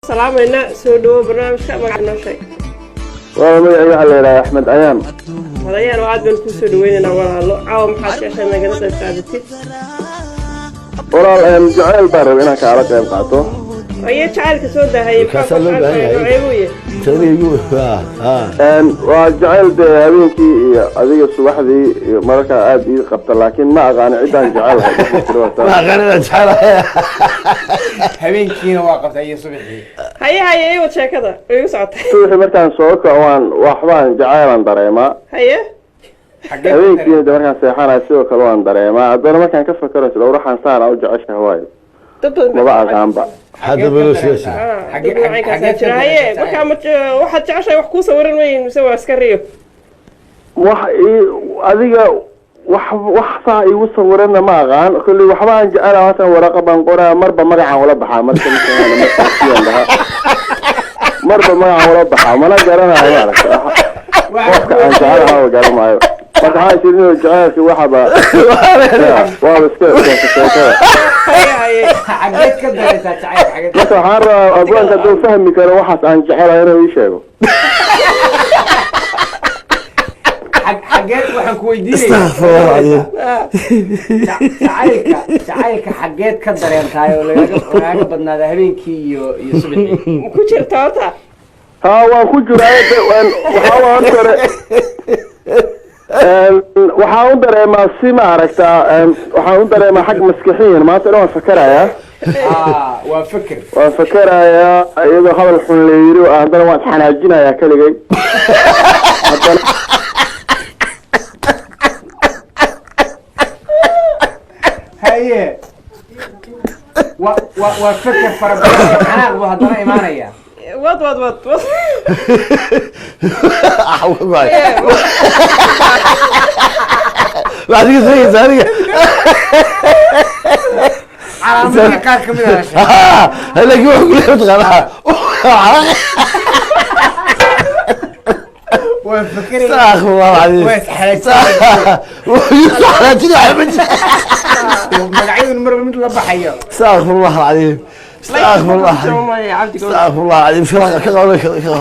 Salaamayna, soo dhawo barnaamijka. Magaca noo sheeg. Waa magacayga, waxaa la yidhahdaa Axmed Ayaan. Madayaan oo aad baan kuu soo dhaweynaynaa, walaalo. Caawa maxaad jeceshay nagala qayb qaadatid? Walaal, jacayl baan rabay inaan kaala qayb qaato. Aye, jacaylka soo daahayay. Kaasaa loo baahan yahay. Noceebuu yahay? Tanigu Waa jacayl dee habeenkii iyo adiga subaxdii iyo mararkaa aad ii qabta, laakiin ma aqaani ciddaan jecelahay. Ma aqaan inaan jecelahay. Habeenkiina waa qabtaa iyo subaxii. Haye haye, ii wad sheekada, way igu socotay. Subaxii markaan soo kaco waan waxbaan jacaylaan dareemaa. Haye. Xageed ka Habeenkiina de markaan seexanayo sidoo kale waan dareemaa. Haddana markaan ka fakero isla waxaan saan u jeceshahay waayo. Dad badan baa Maba aqaanba. Hadda baloo siyaasi. Ah, dad noocankaasaa xageed ka jira. Haye. dareemtaa? Markaa ma waxaad jeceshahay wax kuu sawiran weyn mise waa iska riyo? Wax ii adiga wax saa iigu sawiranna ma aqaan. Kolley waxba aan jecelahay haatan waraqa baan qoraa, marba magacaan ula baxaa, marka marka dhaha marba magacaan ula baxaa, mana garanayo. Maaragta, qofka aan jecelahay ma garanaayo. Marka waxaa jirin inuu jaceylki waxaba waaba iska sheekada. Haye haye. Xageed ka dareentaa jacaylka, xageed? Marka waxaan rabaa abwaanka hadduu fahmi karo waxaas aan jecelahay inuu ii sheego. Xageed waxaan ku weydiinaya Astaghfirullah. Jacaylka xageed ka dareentaay oo lagaaga badnaada habeenkii iyo subaxii? Ma ku jirta horta? Haa, waan ku jiraa. Waxaa waa horta hore waxaan u dareemaa si ma aragtaa, waxaan u dareemaa xag maskixiyan. Maanta dhan waan fakerayaa. Ah, waa fikir. Waan fakerayaa iyadoo hadal xun la yiri oo haddana waan xanaajinayaa keligay haddana. Haye, wa waa fikir fara badan, xanaaq buu haddana imaanaya. Wad wad wad wad. Waxaad iga sheegaysaa aniga? Calaamadihii qaar kamid a la sheegay. Laakiin wuxuu kuleeyahay mataqaanaa Waa fikiraya. Astaghfirullah alcadiim. Waa isxanaajinaya. Xanaajinaya ma jiro. Magacyadun marba mid la baxayo. Astaghfirullah alcadiim, astaghfirullah. Cabdigo. Astaghfirullah alcadiim. Ka qabo, ka qabo.